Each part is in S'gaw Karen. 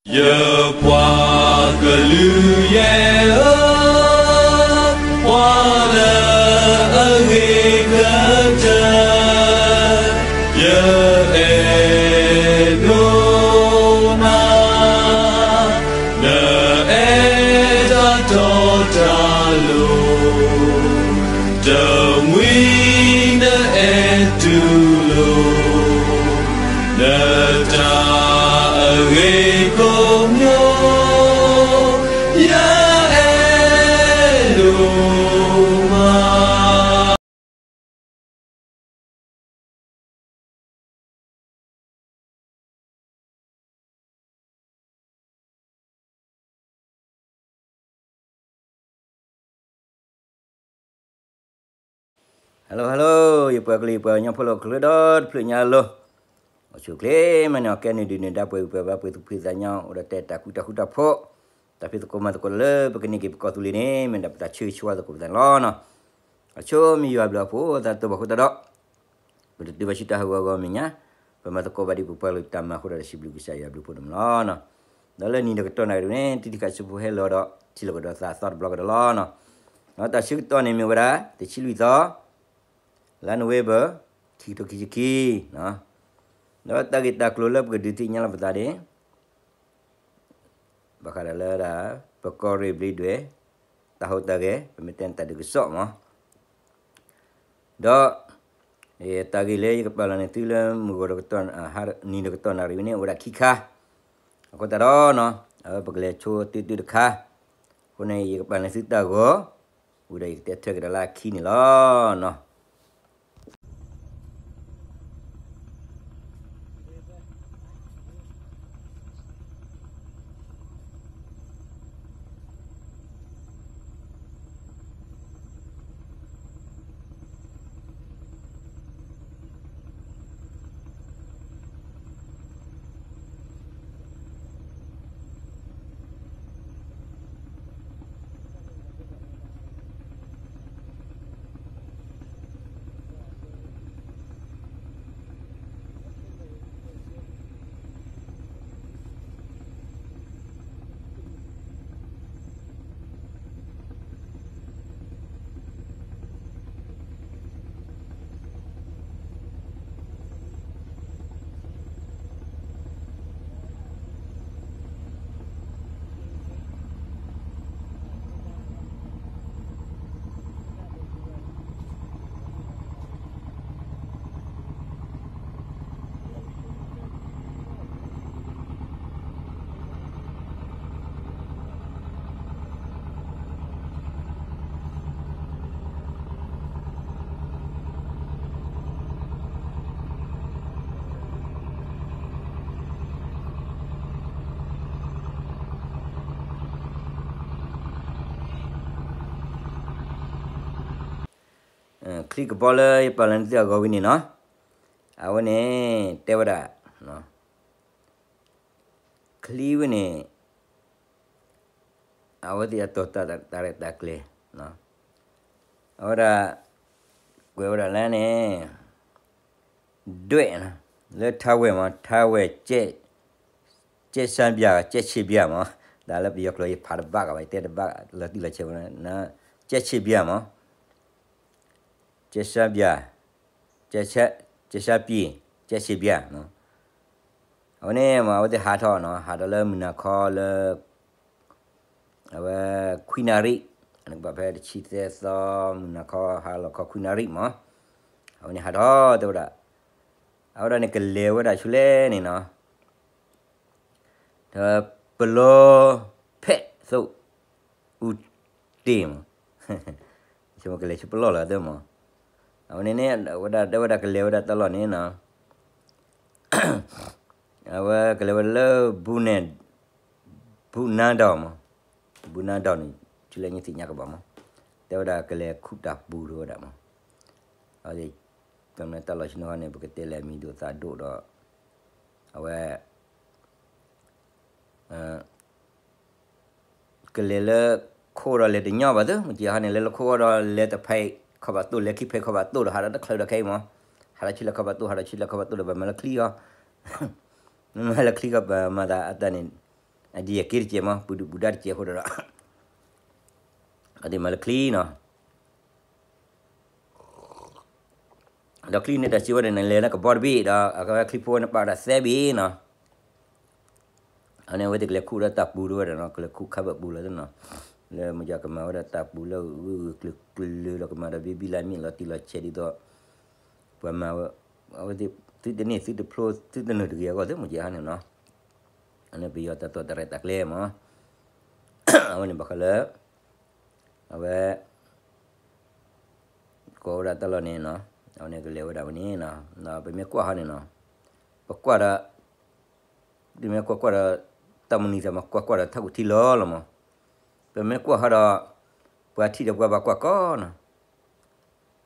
ယပှၤကလုာ်ယဲၢ်ဧၢ, ပှၤလၢအဂ့ၤကတၢၢ်, ယအဲၣ်ဒိးနၤ, နအဲၣ်တၢ်တီတၢ်လိၤ, တမှံၤနအဲၣ်တူၢ်လိာ် နတၢ်အဂ့ၤကိးမံၤ, ယအဲၣ်ဒိးမး. Hello hello, ယပှၤကလုာ်ယပှၤကညီဖိလၢဟီၣ်ခိၣ်ချၢဒီတဖျၢၣ်ညါလီၤ. အိၣ်ဆူၣ်အိၣ်ချ့ မ့ၢ်န့ၣ် အကဲနုာ်ဒုးနုာ်ဒါ ပှဲၤဂံၢ်ပှဲၤဘါပှဲၤသူၣ်ပှဲၤသးညီ အိၣ်ဒီးတဲတၢ်ကူတၢ်ဃူတၢ်ဖိး, တၢ်ဖံးသကိးမၤသကိးလၢပကန့ၢ်က့ၤပကီၢ်သူလ့ၤန့ၣ် မ့ၢ်ဒၣ်ပတၢ်ဆၢဂ့ၤဆၢဝါသကိးပသးန့ၣ်လီၤ. အဆိမ့ၢ်ယွၤဘျုးအဖှိၣ် သးတဘၣ်ဃိသတးဒီး ပတတုၤဘၣ်ဆူတၢ်ဟးဂီၤအဂီၢ်အမဲာ်ညါ, ပမၤသကိးဘၣ်ဒံးပပှၤကလုာ်တၢ်မၤအဃိဒီး တၢ်စံးဘျုးကစၢ်ယွၤဘျုးဖှိၣ်န့ၣ်လီၤ. ဒီးလၢနံၤဒီးကတီၢ်နၣ်ရံၣ်န့ၣ် တံၤတံၤခးဆူဖိဟဲလီၤဒီး ထံၣ်လိာ်ကဒီးသးအသီတဘျီကဒီးလီၤ. ဒီးတၢ်ဆၢကတီၢ်န့ၣ်မ့ၢ်ဝဲဒၣ် တဆံလွံၢ်သီ လါနိၣ်ဝ့ဘၢၣ် ခံကထိခံဆံခံ, ဒီးတၢ်ဂ့ၢ်တၢ်ကျိၤလၢပကဒုးသ့ၣ်ညါလီၤပသးန့ၣ် ဘၣ်ဃးဒီးလၢဒၣ် ပကီၢ်ရ့ၣ်ဘျံးဒွဲၣ် တၢ်ဟူးတၢ်ဂဲၤ ပမ့ၢ်တဲန့ၣ်တၢ်ဒုးကစီၣ်မး, ဒီး တၢ်ဂ့ၢ်လၢယကပာ်လီၤန့ၢ်သုလၢမုၢ်ဂီၤဒီး နံၤဒီးကတီၢ်နၣ်ရံၣ်ဝဲန့ၣ် အိၣ်ဝဲဒၣ်ခံခါ, အဃိသတးဒီး ပကလဲၤဆိတုၤတုၤတခါ, အဃိန့ၣ် ယကပာ်လီၤန့ၢ်သုတၢ်ဂီၤ, ဝံၤဒီးယကတဲထွဲကဒီးလၢအခံန့ၣ်လီၤ. ချံကဘီလၢယပာ်လီၤန့ၢ်သုအဂီၢ်ဝဲန့ၣ်နီၤ, အဝဲန့ၣ် တဲဝဲဒၣ် ချံဝဲန့ၣ် အဝဲသ့ၣ်အတီၢ်တၢ်ရဲၣ်တၢ်ကျဲၤ, အဝဲဒၣ် ကွဲးဝဲဒၣ်လၢန့ၣ် ဒွဲၣ် လၢထါဝဲမး ထါဝဲ ကဲးစၢဘျၣ် ကဲးဆံးဘျၣ်မး, တၢ်လၢပယီၤကျိာ်ယဖးတဘၣ်ကဘၣ် ယတဲတဘၣ်လီၤတံၢ်လီၤဆဲးဝဲ, ကဲးဆံးဘျၣ်မး, ကဲးစၢဘျၣ်, ကဲးစၢပံၢ်, ကဲးဆံးဘျၣ်မး, အဝဲန့ၣ်မး အဝဲသ့ၣ်ဟးထီၣ်နီၤ ဟးထီၣ်လၢမုၢ်နၤခီလၢ အဝဲ ခွံနၣ်ရံၣ်, ကဘၣ်ဖဲတဆံသၢသီ မုၢ်နၤခီ ဟါလီၤခီခွံနၣ်ရံၣ်မး, အဝဲန့ၣ်ဟးထီၣ်တဲဝဲဒၣ်, အဝဲဒၣ်န့ၣ်ကလဲၤဝဲဒၣ်ဆူလဲၣ်န့ၣ်နီၤ, ဒီးပလီ ဖဲးသိး အူတ့ၢ်မး, ဆိကမိၣ်ကလဲၤဆူပလီၢ်လီၤသ့မး, အဝဲန့ၣ်န့ၣ် ဝဲဒၣ်တဲဝဲဒၣ်ကလဲၤဝဲဒၣ်တၢ်လီၢ်န့ၣ်နီၤ အဝဲကလဲၤဝဲလၢ ဘူးနဲၣ်, ဘူးနါဒီးမး, ဘူးနါဒီးန့ၣ် ဆူလဲၣ်ညါသ့ၣ်ညါကဘၣ်မး, တဲဝဲဒၣ်ကလဲၤခူၣ်တၢ်ပူၤတဝဲဒၣ်မး, အဝဲ တၢ်မ့ၢ်တၢ်လီၢ်ဆူန့ၣ်ဃီန့ၣ် ပကတဲလဲၣ်မံၤဒိၣ်သးဒိၣ်ဒီး အဝဲ ကလဲၤလၢခိၣ်ဒီးလဲၤတညီဘၣ်သ့, မ့ၢ်ကဟီန့ၣ် လဲၤလၢခိၣ်ဒီးလဲၤတဖဲခီဘၣ်သိၣ် လဲၤခံဖဲခီဘၣ်သိၣ်ဒီး ဟးဒီးတချုးဒီးခဲအံၤမး, ဟးဒီးဆူလဲၣ်ခီဘၣ်သိၣ် ဟးဒီးဆူလဲၣ်ခီဘၣ်သိၣ်ဒီး ဘၣ်မၤလၢချံအီၤ, မၤလၢချံကီး ပမၤသးအတၢ်န့ၣ်, အဒံးအက့တကဲးမး ပူၤဒုၣ်ပူၤဒါတကဲးအဃိဒီး အဒံးမၤလၢချံနီၤ ဒီးချံန့ၣ်တၢ်စံးဝဲန့ၣ် နလဲၤလၢကဘီတဘ့ၣ်ဒီး အကဝဲချံဖိန့ၣ်ပာ်ဝဲဒၣ်သၢဘ့ၣ်နီၤ အန့ၣ်အဝဲသ့ၣ်ကလဲၤခူၣ်ဒီးတၢ်ပူၤတဝဲဒၣ်နီၤ ကလဲၤခူၣ်ခါဘၣ်ပူၤလီၤနီၤ လၢမ့ၢ်ကမၤဝဲဒၣ်တၢ်ပူၤလၢဂုၢ်ဂုၢ်ကျၢၤကျၢၤဒီးကမၤဒီးဘံဘံလၢမ့ၢ်လီၤတံၢ်လီၤဆဲးဒ်သိး ပှၤမၤဝဲ အဝဲသ့ၣ် သုတန့ၢ်သုတဖျိသုတနုာ်တဂ့ၤအဂီၢ်သ့ၣ်မ့ၢ်ကဲဟါန့ၣ်နီၤ အန့ၣ်ပယီၤတၢ်တိာ်တၢ်ရဲၣ်တၢ်ကျဲၤမး အဝဲန့ၣ်ဘၣ်ဃးလၢ အဝဲ ကိးဝဲဒၣ်တၢ်လီၢ်န့ၣ်နီၤ အဝဲန့ၣ်ကလဲၤဝဲဒၣ်ဝဲန့ၣ်နီၤ ပမ့ၢ်ကွၢ်ဟီန့ၣ်နီၤ ပကွၢ်ဒီး ပမ့ၢ်ကွၢ်ကွၢ်ဒီး တၢ်မနုၤသးမး ကွၢ်ကွၢ်ဒီးထးခိၣ်ထံလီၤလီၤမး ပမ့ၢ်ကွၢ်ဟီဒီး ပှၤထံၣ်ဒီးပှၤဘၣ်ကွၢ်ကီနီၤ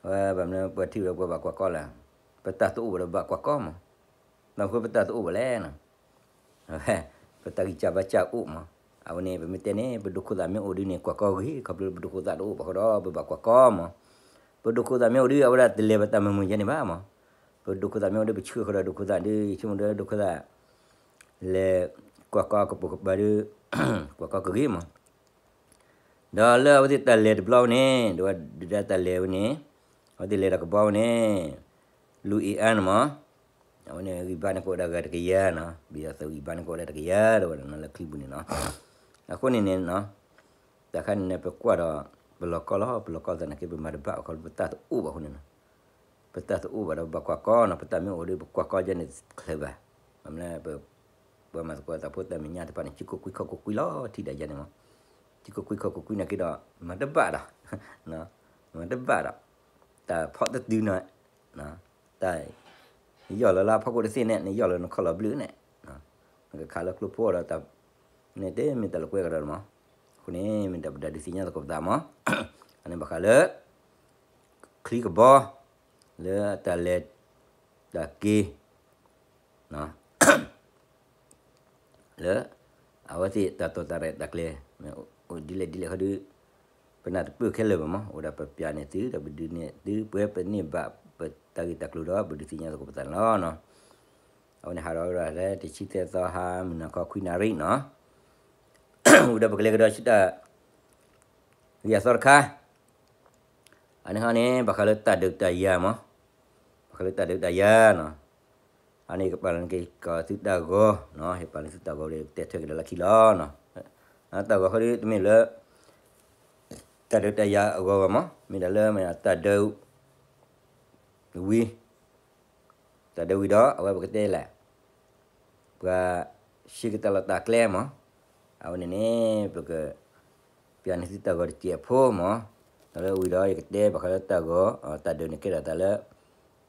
အဝဲဘၣ်မနုၤပှၤထံၣ်ဒီးပှၤဘၣ်ကွၢ်ကီလဲၣ် ပတၢ်တအိၣ်ဘၣ်ဒီးဘၣ်ကွၢ်ကီမး ဘၣ်မနုၤဃိပတၢ်တအိၣ်ဘၣ်လဲၣ်နီၤ အဝဲ ပတၢ်ဂံၢ်စၢ်ဘါစၢ်အိၣ်မး အဝဲန့ၣ် ပမ့ၢ်တဲန့ၣ် ပဒိၣ်ခိၣ်သၣ်မ့ၢ်အိၣ်ဒုန့ၣ် ကွၢ်ကီဂ့ၤ ခီဖျိပဒိၣ်ခိၣ်သၣ်တအိၣ်ဘၣ်ဃိဒီး ပဘၣ်ကွၢ်ကီမး ပဒိၣ်ခိၣ်သၣ်မ့ၢ်အိၣ်ဒု အဝဲဒၣ်တလဲၤပတၢ်မုာ်မုာ်ယဲန့ၣ်ဘၣ်မး ပဒိၣ်ခိၣ်သၣ်မ့ၢ်အိၣ်ဒု ပဆှၢဃီဒီးဒိၣ်ခိၣ်သၣ်ဒု ယဆိကမိၣ်ဒီးဒိၣ်ခိၣ်သၣ် လဲၤကွၢ်ကီကပိာ်ကပၤဒု ကွၢ်ကီကဂ့ၤမး ဒီးလၢအဝဲသ့ၣ်တၢ်လဲၤတဘျီဝဲန့ၣ် ဒ်ဝဲဒုးဒၣ်တၢ်လဲၤဝဲန့ၣ် အဝဲသ့ၣ်လဲၤဒီးကဘီဝဲန့ၣ် လူၤအ့အါန့ၣ်မး အဝဲန့ၣ်ဂံၢ်ဘါန့ၣ်ကအိၣ်ဝဲဒၣ်ဂၤတကယၤနီၤ ဘံယီၤသုးဂံၢ်ဘါန့ၣ်ကအိၣ်ဝဲဒၣ်တကယၤဒီးဝဲဒၣ်နီၤလၢချံပူၤန့ၣ်နီၤ အဃိန့ၣ်န့ၣ်နီၤ တၢ်ခါန့ၣ်န့ၣ် ပကွၢ်ဒီး ပလီၤကီလီၤ ပလီၤကီသနာ်က့ ပမၤတဘၣ်အခီ ပတၢ်တအိၣ်ဘၣ်အဃိန့ၣ်နီၤ ပတၢ်တအိၣ်ဘၣ်ဒီးပဘၣ်ကွၢ်ကီနီၤ ပတၢ်မ့ၢ်အိၣ်ဒီးပကွၢ်ကီယဲန့ၣ်ချၢဘၣ် မ့ၢ်လၢ ပှၤမၤသကိးတၢ်ဖိတၢ်မဲာ်ညါတဖၣ်န့ၣ် ထံခိၣ်ကွံခိၣ်ကွံလီၤထံဒၣ်ယဲန့ၣ်မး ထံခိၣ်ကွံခိၣ်ကွံနာ်က့ဒီး မၤတဘၣ်ဒီး မၤတဘၣ်ဒီး တၢ်ဖီၣ်တတုၤနီၤ တၢ် နယီၢ်လီၤလၢအဖီခိၣ်တသ့ၣ်န့ၣ် နယီၢ်လီၤနခီၣ်လီၤဘျုးန့ၣ် နကခးလၢကျိဖိဒီးတၢ် န့ၣ်တမ့ၢ်တၢ်လၢကွဲကဒီးမး အဃိန့ၣ် မ့ၢ်တၢ်ပဒၣ်ဒုးသ့ၣ်ညါသကိးပသးမး အန့ၣ်ဘၣ်ဃးလၢ ချံကဘီ လၢတၢ်လဲၤ တၢ်က့ၤ လၢ အဝဲသ့ၣ်တၢ်တိာ်တၢ်ရဲၣ်တၢ်ကျဲၤ အိၣ်ဒ်လဲၣ်ဒ်လဲၣ်ခီဒု ပနၢ်တပၢၢ်ခဲလၢာ်ဘၣ်မး အိၣ်ဒၣ်ပပျၢ်န့ၢ်သု ဒီးပဒုးန့ၢ်သု ပဝဲပန့ၢ်ဘၣ်ပတၢ်ဂ့ၢ်တၢ်ကျိၤဒီး ပဒုးသ့ၣ်ညါသကိးပသးန့ၣ်လီၤ. အဝဲန့ၣ်ဟးထီၣ်ဝဲဒၣ်လၢတဆံသၢသီဟါ မုၢ်နၤခီခွံနၣ်ရံၣ်နီၤ အိၣ်ဒီးပကလဲၤကဒီးဆူတၢ် ဂ့ၢ်အသီတခါ အန့ၣ်ဟီန့ၣ် ဘၣ်ဃးလၢတၢ်ဒုးတၢ်ယၤမး ဘၣ်ဃးလၢတၢ်ဒုးတၢ်ယၤနီၤ အန့ၣ်ကပာ်လီၤက့ၤကီးသုတၢ်ဂီၤနီၤ ဟ့ၣ်ပာ်လီၤသုတၢ်ဂီၤဒီး ကတဲထွဲကဒီးလၢခံလီၤနီၤ တၢ်ဂီၤဃီဒုတမ့ၢ်လၢ တၢ်ဒုးတၢ်ယၤအဂီၤဂီၤမး မ့ၢ်ဒၣ်လၢမ့ၢ်တၢ်ဒုး ဝံၤ တၢ်ဒုးဝံၤဒီး အဝဲပကတဲလဲၣ် ပှၤရှဲကတၢၢ်လီၤတၢ်ကျဲမး အဝဲန့ၣ်န့ၣ် ပက ပျၢ်န့ၢ်သုတၢ်ဂီၤတစဲးဖိမး ဒီးလၢဝံၤဒီး ယကတဲဘၣ်ဃးလၢတၢ်ဂီၤ တၢ်ဒုးန့ၣ်ကဲဒၣ်တၢ်လၢ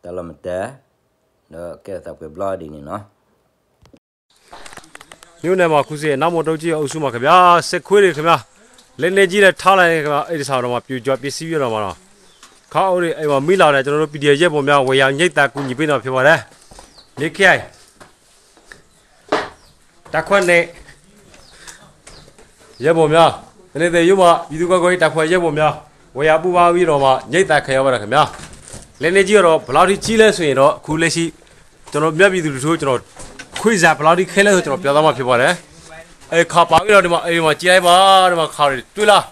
တၢ်လီၢ်မတၤ ဒီးကဲထီၣ်သးပှဲၤဘျီဒ်န့ၣ်နီၤ မ့ၢ်န့ၣ်မး ခူစ့ၣ် နါမ့ၢ်တိကံ အုပ်စုမး ခင်ဗျာ စဲးခွ့န့ၣ် ခင်ဗျာ လက်နက်ကြီးလည်းထားလိုက် ခင်ဗျာ အဲ့ဒီဆောင်တော့မှ ပြိုကျပစ္စည်းပြီးတော့မှာနော် ခါအိုဒီး အဲ့မှာ မီးလောင်တယ် ကျွန်တော်တို့ ပီဒီအက်ဖ် ရဲဘော်များ ဝယ်ရ ရိက္ခာ ကူညီပေးတော့ ဖြစ်ပါတယ် နေခိုင် တၢ်ခွဲးန့ၣ် ရဲဘော်များ တနင်္သာရီမြို့မှာ ပြည်သူ့ကာကွယ်ရေးတပ်ဖွဲ့ ရဲဘော်များ ဝယ်ရ ပူးပေါင်းပြီးတော့မှ ရိက္ခာ ခရိုင်ဝယ်တာ ခင်ဗျာ လက်နက်ကြီးကတော့ ဘယ်လောက်ထိကြီးလဲဆိုရင်တော့ အခုလက်ရှိ ကျွန်တော် မြတ်ပြည်သူလူထုကို ကျွန်တော် ခွေးစာ ဘယ်လောက်ထိခဲလဲဆို ကျွန်တော် ပြသမှာ ဖြစ်ပါတယ်။ အဲ ခါပါပြီးတော့ ဒီမှာ အဲဒီမှာ ကြည့်လိုက်ပါ ဒီမှာ ခါတွေ တွေ့လား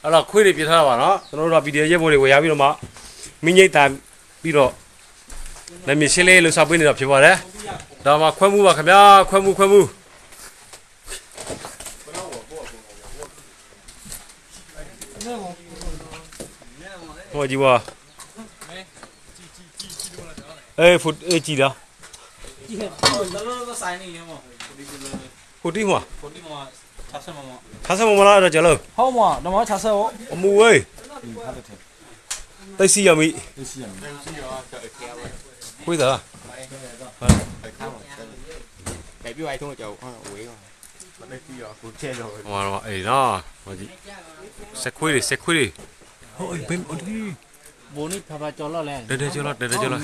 အဲ့တော့ ခွေးတွေ ပြထားတာပါနော် ကျွန်တော်တို့တော့ ပီဒီအက်ဖ် ရဲဘော်တွေ ဝယ်ရပြီးတော့မှ မီးငြိမ်းသတ်ပြီးတော့ နယ်မြေရှင်းလင်းရေး လုပ်ဆောင်ပေးနေတာ ဖြစ်ပါတယ်။ ဒါမှ ခွဲးမူးပါ ခင်ဗျာ ခွဲးမူး ခွဲးမူး ဟိုကြီးပါ အေး ဖိ အေး ကြည့်တာ တလုံးလုံး ဆိုင်နေရေမး ဖိုတီးမး ဖိုတီးမး ဆါဆဲမးမး ဆါဆဲမးမးလား အဲ့တော့ ကျွန်တော် ဟုတ်မး ဒီမှာ ဆါဆဲမး အမူဝဲ သိပ်းစံယမံ သိပ်းစံယမံ ခွေးသး ကြိုက်ပြီးပါ ထုံးကြဝေးပါ ဟိုထဲတော့ ဟိုမှာတော့ အေးနော် ဟိုကြည့် စက်ခွေးတွေ စက်ခွေးတွေ ဟို အေး ဘယ် အိုတကီး ဘိုးနံၣ်ဖးဖးကၠီလီၤလဲၣ် တဲတဲကၠီလီၤ တဲတဲကၠီလီၤ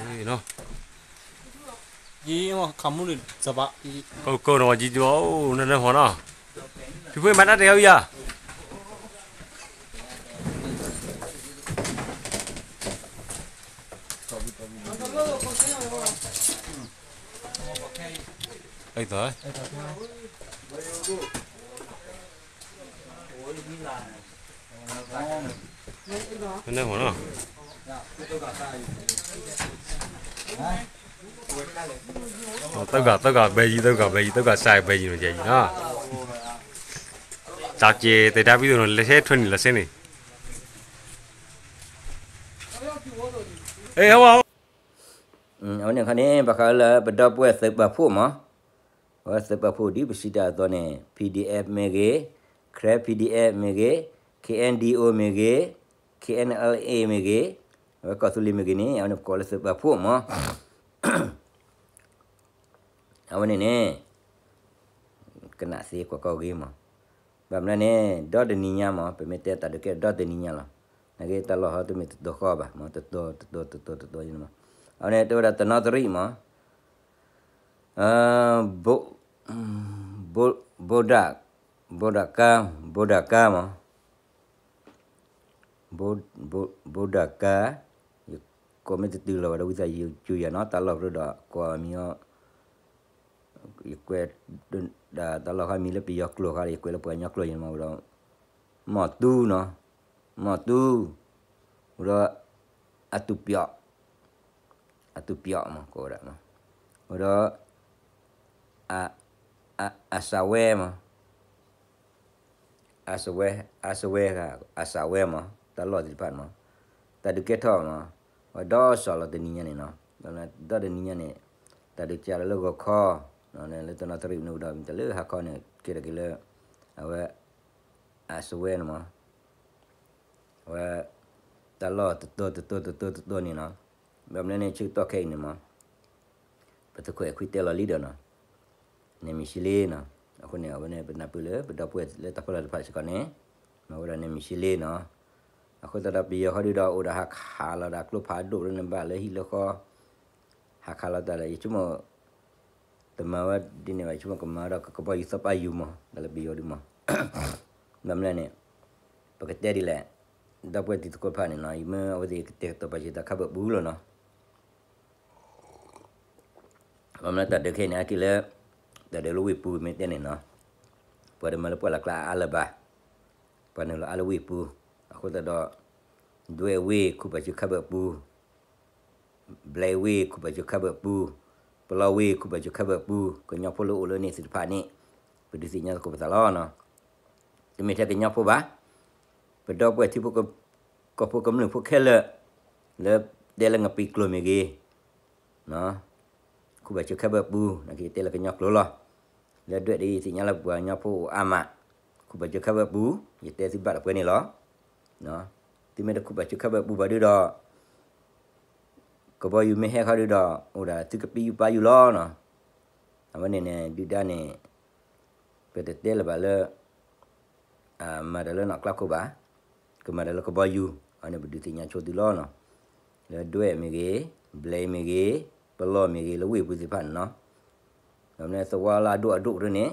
အေးနော် ယံၤမး ခါမူလံ စဘၣ် ကိးကိးနီၤ ယံၤယံၤမး အိၣ် နနဟီၣ်နီၤ ဖံဖုမၤတၢ်တဲအီၤယၤ အသိး မ့ၢ်နီၤ သုးကီၢ် သုးကီၢ်ဘဲယံၤ သုးကီၢ်ဘဲယံၤ သုးကီၢ်စဲးဘဲယံၤနီၤ ယဲယံၤနီၤ တၢ်က့ၤတဲတၢ်ဘံၣ်သိးနီၤ လဲၤဆဲးထွဲနံၣ်လီၤဆဲးန့ၣ် အဝဲန့ၣ်ခါန့ၣ် ဘၣ်ဃးလၢပဒီပုၢ်ဝဲၢ်သုးပာ်ဖှိၣ်မး, အဝဲသုးပာ်ဖှိၣ်ဒ်ပစံးတၢ်အသိးန့ၣ် P D F မ့ၢ်ဂ့ၤ, Karen P D F မ့ၢ်ဂ့ၤ, K N D O မ့ၢ်ဂ့ၤ, K N L A မ့ၢ်ဂ့ၤ, အဝဲကီၢ်သူလ့ၤမ့ၢ်ဂ့ၤန့ၣ် အဝဲန့ၣ်ပကိးလၢသုးပာ်ဖှိၣ်မး. အဝဲန့ၣ်န့ၣ် ကနၣ်သ့ကွၢ်ကီၢ်ဂ့ၤမး, ဘၣ်မနုၤန့ၣ် ဒီတနံၤညါမး ပမ့ၢ်တဲတၢ်ဒုးကဲဒီတနံၤညါလီၤ. နာ်က့တၢ်လီၢ်ဟီတမ့ၢ်တတီၤဃီဘၣ်မး တတီၤတတီၤတတီၤတတီၤမး. အဝဲန့ၣ်တဲဝဲဒၣ်တနီသရံၣ်မး ဘိဒၣ်ကါ ဘိဒၣ်ကါမး ဘိဒၣ်ကါ ယကိးမ့ၢ်တတုၤလီၤဝဲဒီးဝံသးစူၤယၤနီၤ တၢ်လီၢ်ကရၢဒီးကွၢ်မံၤအီၤ ယကွဲးဒၣ်တၢ်လီၢ်ဃါမံၤလၢပယီၤကျိာ်ဃါဒီး ယကွဲးလၢပှၤကညီကျိာ်ယၤမး ဝဲဒီး မီၢ်တူနီၤ မီၢ်တူ ဝဲဒီး အတူးပျီး အတူးပျီးမး ကိးဝဲဒၣ်မး ဝဲဒီး အစးဝဲမး အစးဝဲ အစးဝဲ အစးဝဲမး တၢ်လီၢ်သ့ၣ်တဖၣ်န့ၣ်မး တၢ်ဒုးကဲထီၣ်မး ဝဲဒီးစီၤလီၤတနံၤညါန့ၣ်နီၤ ဒီးတနံၤညါန့ၣ် တၢ်ဒုးကဲထီၣ်လၢဂီၤခီ လၢတနီသရံၣ်မနုၤဒီး မ့ၢ်တၢ်လၢဟါခီန့ၣ် ကဲထီၣ်က့ၤလၢ အဝဲ အစးဝဲန့ၣ်မး အဝဲ တၢ်လီၢ်တတီၤတတီၤတတီၤတတီၤန့ၣ်နီၤ ဘၣ်မနုၤန့ၣ် ဆၢကတီၢ်ခဲအံၤန့ၣ်မး ပသုးခိၣ်အဲၣ်ခွံတဲလီၤလံဒီးနီၤ နဲမံၤရှ့လ့နီၤ အဃိန့ၣ် အဝဲန့ၣ် ပနၢ်ပၢၢ်လၢပဒီပုၢ်ဝဲၢ်လၢတၢ်ဖီလာ်တဖၣ်စ့ၢ်ကီးန့ၣ် မၤဝဲဒၣ်နဲမံၤရှ့လ့နီၤ အဃိသတးဒီးပယီၤဃီဒုဒီး အိၣ်ဒီးဟးခးလီၤဒၣ်ကျိဖးဒိၣ်လၢနဘၣ်လၢဟံၣ်လၢဃီ ဟးခးလီၤတၢ်ဒီး ယဆိကမိၣ် တမၤဝဲဒ်န့ၣ်ဘၣ် ယဆိကမိၣ်ကမၤဒီးကဘီယူၤသီပာ်ယူၤမး တၢ်လၢပယီၤဒုမး ဘၣ်မနုၤန့ၣ် ပကတဲဒ်လဲၣ် ဒီပုၢ်ဝဲၢ်တံၤသကိးတဖၣ်န့ၣ်နီၤ ယမ့ၢ်အဝဲသ့ၣ်ကတဲာ်ကတီၤပာ်စၢၤတၢ်ခါဘၢၣ်ပူၤလီၤနီၤ ဘၣ်မနုၤတၢ်ဒုးခဲအံၤန့ၣ် အါတက့ၢ်လၢ တၢ်ဒုးလၢဝ့ၢ်ပူၤမ့ၢ်တဲန့ၣ်နီၤ ပှၤတမၤလၢပှၢ်လၢ်ကျါအါလၢၤဘၣ် ပှၤနုာ်လီၤအါလၢဝ့ၢ်ပူၤ အဃိသတးဒီး ဒွဲၣ်ဝ့ၢ်ခူၣ်ပာ်စၢၤခါဘၢၣ်ပူၤ ဘျဲဝ့ၢ်ခူၣ်ပာ်စၢၤခါဘၢၣ်ပူၤ, ပလီဝ့ၢ်ခူၣ်ပာ်စၢၤခါဘၢၣ်ပူၤ, ကညီဖိလၢအိၣ်လၢန့ၣ်သ့ၣ်တဖၣ်န့ၣ် ပဒုးသ့ၣ်ညါသကိးပသးလီၤ. တမ့ၢ်ထဲကညီဖိဘၣ်, ပဒီပုၢ်ဝဲၢ်ထံဖိကီၢ်ဖိကမျၢၢ်ဖိခဲလၢာ် လၢတဲလၢငပံၤကျိာ်မ့ၢ်ဂ့ၤ, ခူၣ်ဘၣ်စၢၤခါဘၢၣ်ပူၤ နာ်က့ယတဲလၢကညီကျိာ်လီၤ. လၢဒွဲၣ်ဒီးယသ့ၣ်ညါလၢပှၤကညီဖိအိၣ်အါမး, ခူၣ်ဘၣ်စၢၤခါဘၢၣ်ပူၤ ယတဲသုဘၣ်တပှဲၤန့ၣ်လီၤ. သုမ့ၢ်တခူၣ်ဘၣ်စၢၤခါဘၢၣ်ပူၤဘၣ်ဒုဒီး ကဘီယူၤမ့ၢ်ဟဲခီဒုဒီး အိၣ်ဒၣ်သုကပံယူၤပာ်ယူၤလီၤနီၤ. အဝဲန့ၣ်န့ၣ် ဒုၣ်ဒါန့ၣ် ပတတဲလၢၤဘၣ်လၢ မၤတၢ်လၢနီၢ်ကျါခိၣ်ဘၣ်, ကမၤတၢ်လၢကဘီယူၤ, အန့ၣ်ပဒုးသ့ၣ်ညါဆိသုလီၤနီၤ. လၢဒွဲၣ်မ့ၢ်ဂ့ၤ, ဘျဲမ့ၢ်ဂ့ၤ, ပလီၢ်မ့ၢ်ဂ့ၤ လၢဝ့ၢ်ပူၤသ့ၣ်တဖၣ်န့ၣ်နီၤ. ဘၣ်မနုၤသဝီလၢအဒိၣ်အဒိၣ်ဒ်န့ၣ်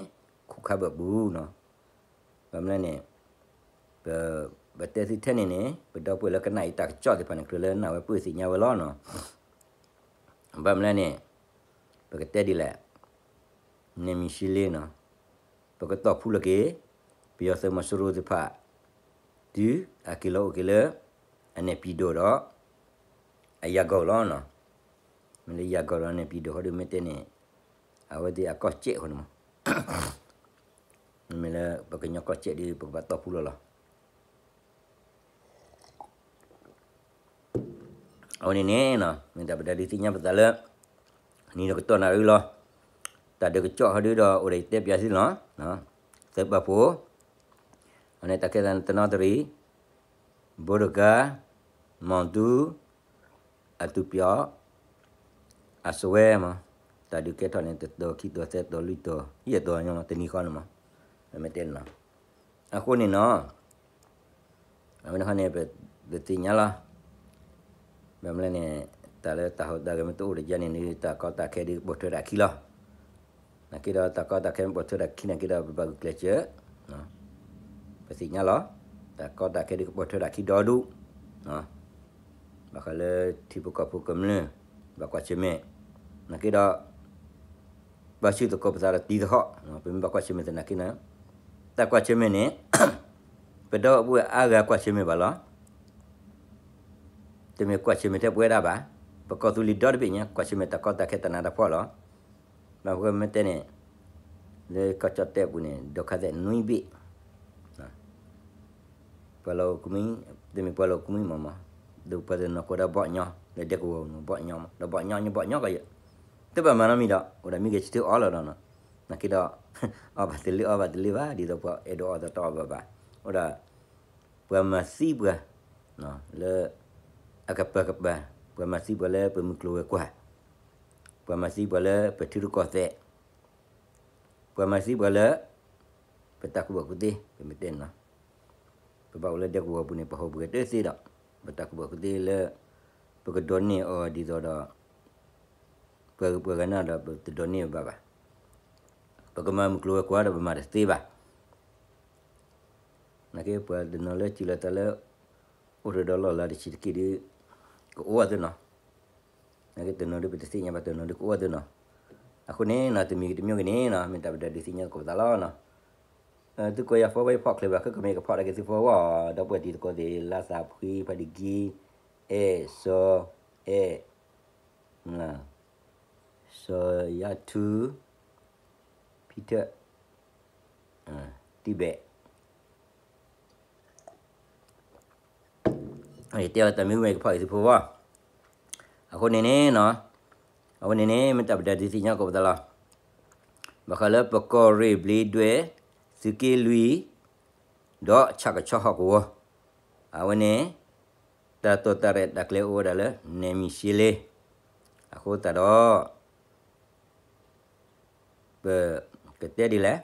ခူၣ်ခါဘၢၣ်ပူၤနီၤ. ဘၣ်မနုၤန့ၣ် ပ ပတဲသုထဲန့ၣ်န့ၣ် ပဒီပုၢ်ဝဲၢ်လၢကနၣ်အံၤတၢ်ကစီၣ်သ့ၣ်တဖၣ်န့ၣ် ကြၢးလၢနၢ်ဝဲပုၢ်သ့ၣ်ညါဝဲလီၤနီၤ. ဘၣ်မနုၤန့ၣ် ပကတဲဒ်လဲၣ်, နဲမံၤရှ့လ့နီၤ, ပကတီၢ်ဖှူလီၤက့ၤ ပယီၤသုးမီၤစိရိၤသ့ၣ်တဖၣ် တုၤအက့ၤလီၤအိၣ်က့ၤလၢ အနဲၣ်ပံၤဒိၣ်ဒီး အယၤကီၢ်လီၤနီၤ. မ့ၢ်လၢယၤကီၢ်ဒီးအနဲၣ်ပံၤဒိၣ်ဃီဒုမ့ၢ်တဲန့ၣ် အဝဲသ့ၣ်အကီၢ်စဲၣ်ဃီန့ၣ်မး, မ့မ့ၢ်လၢပကညီကီၢ်စဲၣ်ဒီး ပကဘၣ်တီၢ်ဖှူလီၤလီၤ. အဝဲန့ၣ်န့ၣ် မ့ၢ်တၢ်ပတၢ်ဒုးသ့ၣ်ညါပသးလၢ နံၤဒီးကတီၢ်နၣ်ရံၣ်လီၤ. တၢ်ဒုးကစီၣ်ဟီဒုဒီး အိၣ်ဒီးယတဲပၠးသုလီၤ. သုးပာ်ဖှိၣ် အန့ၣ်တၢ်ခဲသးန့ၣ် တနီသရံၣ်, ဘိဒိၣ်ကါ, မီၢ်တူ, အတူးပျီး, အစဝဲမး, တၢ်ဒုးကဲထီၣ်န့ၣ် တတီၤ ခံတီၤ သၢတီၤ လွံၢ်တီၤ ယဲၢ်တီၤ တနံၤဃီန့ၣ်မး, ပမ့ၢ်တဲန့ၣ်လီၤ. အဃိန့ၣ်နီၤ အဝဲန့ၣ်ဃီန့ၣ် ပသ့ၣ်ညါလီၤ. ဘၣ်မနုၤလဲၣ်န့ၣ် တၢ်လၢတၢ်ဟူးတၢ်ဂဲၤမ့ၢ်တအိၣ်ဒီးယၤန့ၣ် တၢ်ကီတၢ်ခဲဒုးပိာ်ထွဲတၢ်ခံလီၤ. နာ်က့ဒီးတၢ်ကီတၢ်ခဲမ့ၢ်ပိာ်ထွဲတၢ်ခံနာ်က့ဒီး ပဘၣ်ဂုာ်ကျဲးစၢး ပသ့ၣ်ညါလီၤ. တၢ်ကီတၢ်ခဲဒုးကပိာ်ထွဲတၢ်ခံဒီဒူၣ် ဘၣ်ဃးလၢထံဖိကီၢ်ဖိကမျၢၢ် ဘၣ်ကွၢ်ဆၢၣ်မဲာ် နာ်က့ဒီး ပာ်ဆူၣ်သကိးပသးဒီးတံၤသဟီၣ်, ပမ့ၢ်ဘၣ်ကွၢ်ဆၢၣ်မဲာ်သနာ်က့န့ၣ်, တၢ်ကွၢ်ဆၢၣ်မဲာ်န့ၣ် ပဒီပုၢ်ဝဲၢ်အါဂၤကွၢ်ဆၢၣ်မဲာ်ဘၣ်လီၤ. တမ့ၢ်ကွၢ်ဆၢၣ်မဲာ်ထဲပဝဲဒၣ်ဘၣ်, ပကီၢ်သူလ့ၤဒီတဘ့ၣ်ညါ ကွၢ်ဆၢၣ်မဲာ်တၢ်ကီတၢ်ခဲတၢ်နးတၢ်ဖှီၣ်လီၤ. ဘၣ်မနုၤတဲန့ၣ်, လၢကီၢ်ကၠီၣ်တဲၣ်ပူၤန့ၣ် ဒုက္ခသည်နွံဘ့ၣ် ပှၤလီၤအိၣ်ကမှံ, တမ့ၢ်ပှၤလီၤအိၣ်ကမှံမးမး, ဒီးပှၤတနီၤကိးဒၣ်ဘီၣ်ညီ, လၢဒဲကဝီၤပူၤန့ၣ် ဘီၣ်ညီမး, ဒီးဘီၣ်ညီညီဘီၣ်ညီကယဲၢ်, တဘၣ်မၤနီတမံၤဒီး အိၣ်ဒၣ်မံဂဲၤဆၢထၢၣ်အီၣ်လီၤဒီးနီၤ, နာ်က့ဒီး အီၣ်ဘၣ်တလၢအီၣ်ဘၣ်တလၢဘၣ်, ဒ်သိးပှၤအဲၣ်ဒိးအီၣ်သတးအီၣ်ဘၣ်ဘၣ်, အိၣ်ဒီး ပှၤမၤသံပှၤ လၢ အကပၤကပၤ, ပှၤမၤသံပှၤလၢပမုၢ်ကျိၤဝဲၤကွာ်, ပှၤမၤသံပှၤလၢပထံရူၢ်ကီၢ်သဲး, ပှၤမၤသံပှၤလၢ ပတၢ်ကူၣ်ဘၣ်ကူၣ်သ့, ပမ့ၢ်တဲန့ၣ်လီၤ. ပဘၣ်အိၣ်လၢဒဲကဝီၤပူၤန့ၣ် ပဟီၣ်ပဂဲၤတသ့ဒီး ပတၢ်ကူၣ်ဘၣ်ကူၣ်သ့လၢ ပကဒိးန့ၢ်အီၤဒ်သိးဒီး ပှၤဂုၤပှၤဂၤန့ၣ်ဒီး ပတဒိးန့ၢ်ဘၣ်ဘၣ်. ပကမၤမုၢ်ကျိၤဝဲၤကွာ်ဒီး ပမၤတသ့ဘၣ်. နာ်က့ပှၤတနီၤလၢစံးလီၤသးလၢ အိၣ်တဒီးလီၢ်လၤတဆံးတက့ၢ်ဒီး ကအိၣ်ဝဲသ့ၣ်နီၤ, နာ်က့တနီၤဒီးပတသ့ၣ်ညါဘၣ်, တနီၤဒီးကအိၣ်ဝဲသ့ၣ်နီၤ. အဃိန့ၣ်နီၤ တမံၤဂ့ၤတမံၤဂ့ၤန့ၣ်နီၤ မ့ၢ်တၢ်ပဒုးသ့ၣ်ညါသကိးပသးလီၤနီၤ. သုကိးယၤ follow ဝဲဖီၣ်ချၢဘၣ်, ခဲကမ့ၢ်ကဖီၣ်တၢ်က့ၤသု follow ဝဲ ဒီပုၢ်ဝဲၢ်တံၤသကိးသ့ၣ် လါသးဖှံ ဖးဒံကံ အဲၣ်စီၤ အဲၣ် စီၤယါထူ ဖံထၢၣ် တံၢ်ဘဲး တဲအီၤတၢ်မ့ၢ်ဝဲကဖီၣ်က့ၤသု follow ဝဲ. အဃိန့ၣ်န့ၣ်နီၤ အဝဲန့ၣ်န့ၣ် မ့ၢ်တၢ်ပဒုးသ့ၣ်ညါသကိးပသးလီၤ. ဘၣ်ဃးလၢပကီၢ်ရ့ၣ်ဘျ့းဒွဲၣ် သုးက့လွံၢ် ဒီးဆၣ်ကဆီဟီၣ်ကဝီၤ အဝဲန့ၣ် တၢ်တိာ်တၢ်ရဲၣ်တၢ်ကျဲၤအိၣ်ဝဲဒၣ်လၢ နဲမံၤရှ့လ့ အဃိသတးဒီး ပကတဲဒ်လဲၣ်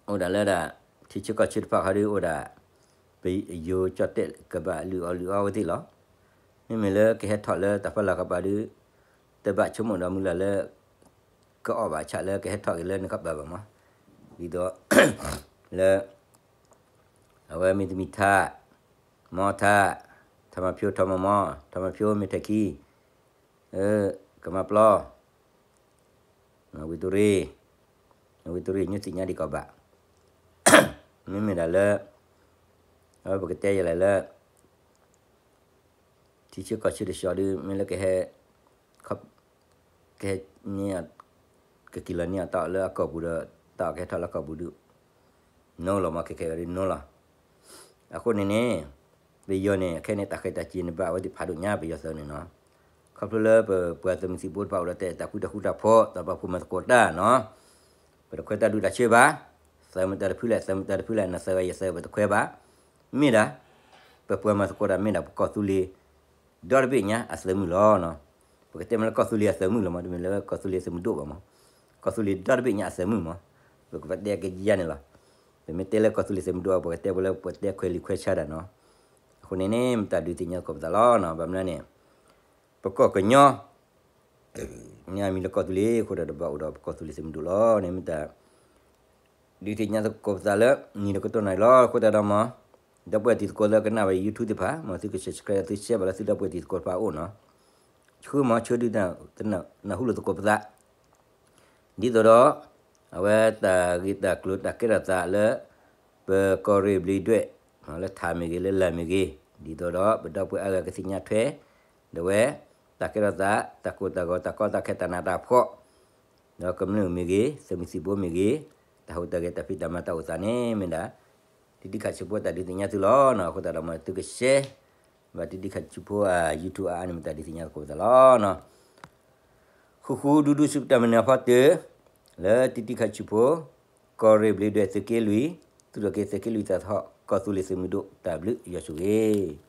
အိၣ်ဒၣ်လၢဒၣ် ထံဆၢကီၢ်ဆၢတဖၣ်ခီဒုးအိၣ်ဒၣ် ပယိၤကၠီၣ်တဲၣ်ကဘၣ်လုၢ်အီၣ်လုၢ်အီဝဲသ့ၣ်လီၤ. မ့မ့ၢ်လၢကဟဲထီၣ်လၢတၢ်ဖီလာ်ကပၤဒုး တဘၣ်ဆိကမိၣ်ဒီးမုၢ်လၢ်လၢ ကအီၣ်ဘၣ်ဆၣ်လၢကဟဲထီၣ်က့ၤလၢနကပၤဘၣ်မး, ဒ်သိး လၢ အဝဲမ့ၢ်တမံၤထါ မီထါ ထီမၤဖၠိထီမၤမီ ထီမၤဖၠိမ့ၢ်ထဲခံ ကမၤပျီ ဝံတူရံ ဝံတူရံ ညိသ့ၣ်ညါဒံးကီးဘၣ် မ့မ့ၢ်ဒၣ်လၢ အဝဲပကတဲယဲလဲၣ်လၢ ထံဆၢကီၢ်ဆၢတဆှီဒုး မ့ၢ်လၢကဟဲ ကဟဲ ကက့ၤလီၤန့ၢ်အတၢ်အီၣ်လၢအကီၢ်ပူၤဒီး တၢ်အီၣ်ကဟဲထီၣ်လၢကီၢ်ပူၤဒုး နီလီၤမး ခဲခဲအံၤဒုးနီလီၤ. အဃိန့ၣ်န့ၣ် ပယီၤန့ၣ် အခဲန့ၣ် တၢ်ဃဲၤတၢ်စ့ၤန့ၣ် ဘၣ်အဝဲသ့ၣ်ဖးဒိၣ်ညါ ပယီၤသုးန့ၣ်နီၤ. ခီဖျိလၢပပှၤသုးမုၢ်သံၣ်ဘိတဖၣ်အိၣ်ဒီး တၢ်အဲၣ်တၢ်ကွံတၢ်ဃူတၢ်ဖိး တၢ်ပာ်ဖှိၣ်မၤသကိးတၢ်နီၤ. ပတခွဲးတၢ်ဒူၣ်တၢ်ဆၢဘၣ်, သုးမုၢ်တၢ်တဖုလဲၣ် သုးမုၢ်တၢ်တဖုလဲၣ် နသုးဂၤယသုးပတခွဲးဘၣ်. မ့ၢ်ဒၣ် ပပှၤမၤသကိးတၢ်မ့ၢ်ဒၣ်ပကီၢ်သူလ့ၤ ဒီတဘ့ၣ်ညါအသုးမုၢ်လီၤ. ပကတဲမ့ၢ်လၢကီၢ်သူလ့ၤအသုးမုၢ်လီၤမး တမ့ၢ်လၢကီၢ်သူလ့ၤသုးမုၢ်ဒိၣ်ဘၣ်မး, ကီၢ်သူလ့ၤဒီတဘ့ၣ်ညါအသုးမုၢ်မး, ပကပတဲကယါန့ၣ်လီၤ. ပမ့ၢ်တဲလၢကီၢ်သူလ့ၤသုးမုၢ်ဒိၣ် ပကတဲပှၤလၢပှၤတဲခွဲးလံာ်ခွဲးဆါတၢ်နီၤ. အဃိန့ၣ်န့ၣ် မ့ၢ်တၢ်ဒုးသ့ၣ်ညါသကိးပသးလီၤနီၤ. ဘၣ်မနုၤန့ၣ် ပကီၢ်ကညီ န့ၣ်အမံၤလၢကီၢ်သူလ့ၤ အဃိတၢ်ဒီးဘၣ်အိၣ်ဒီးပကီၢ်သူလ့ၤသုးမုၢ်ဒိၣ်လီၤန့ၣ် မ့ၢ်တၢ် ဒုးသ့ၣ်ညါသကိးပသးလၢ နံၤဒီးကတီၢ်နၣ်ရံၣ်လီၤ. အဃိသတးဒီးမး ဒီပုၢ်ဝဲၢ်တံၤသကိးလၢကနၣ်ဝဲ YouTube သ့ၣ်တဖၣ် မ်သုက subscribe သု share ဘၣ်လၢသုဒီပုၢ်ဝဲၢ်တံၤသကိးတဖၣ်အအိၣ်နီၤ. ဆှၢမး ဆှၢဒုး နၢ်ဟူလိာ်သကိးပသး ဒ်သိးဒီး အဝဲတၢ်ဂ့ၢ်တၢ်ကျိၤတၢ်ကဲထီၣ်သးလၢ ပကီၢ်ရ့ၣ်ဘျ့းဒွဲၣ် လၢထးမ့ၢ်ဂ့ၤ လၢလာ်မ့ၢ်ဂ့ၤ ဒ်သိးဒီး ပဒီပုၢ်ဝဲၢ်အါဂၤကသ့ၣ်ညါထွဲ ဒီးဝဲ တၢ်ကဲထီၣ်သး တၢ်ကိၢ်တၢ်ဂီၤ တၢ်ကီတၢ်ခဲတၢ်နးတၢ်ဖှီၣ် ဒီးကမျၢၢ်မ့ၢ်ဂ့ၤ သုးမုၢ်သံၣ်ဘိမ့ၢ်ဂ့ၤ တၢ်ဟူးတၢ်ဂဲၤတၢ်ဖံးတၢ်မၤတၢ်အိၣ်သးန့ၣ် မ့ၢ်ဒၣ် တံၤတံၤခးဆူဖိတၢ်ဒုးသ့ၣ်ညါသုလီၤနီၤ. အဃိသတးဒီးမး သုက share ဘၣ်တံၤတံၤခးဆူဖိအ YouTube အါအါန့ၣ် မ့ၢ်တၢ်ဒုးသ့ၣ်ညါသကိးပသးလီၤနီၤ. ဃူဃူဒူဒူဆူတၢ်မုၢ်နၤဖီတၢၢ် လၢတံၤတံၤခးဆူဖိ ကီၢ်ရ့ၣ်ဘျ့းဒွဲၣ်သုးက့လွံၢ် သူၣ်ထီၣ်က့ၤသုးက့လွံၢ်သးသဟီၣ် ကီၢ်သူလ့ၤသုးမုၢ်ဒိၣ် တၢ်ဘျုးယွၤဆိၣ်ဂ့ၤ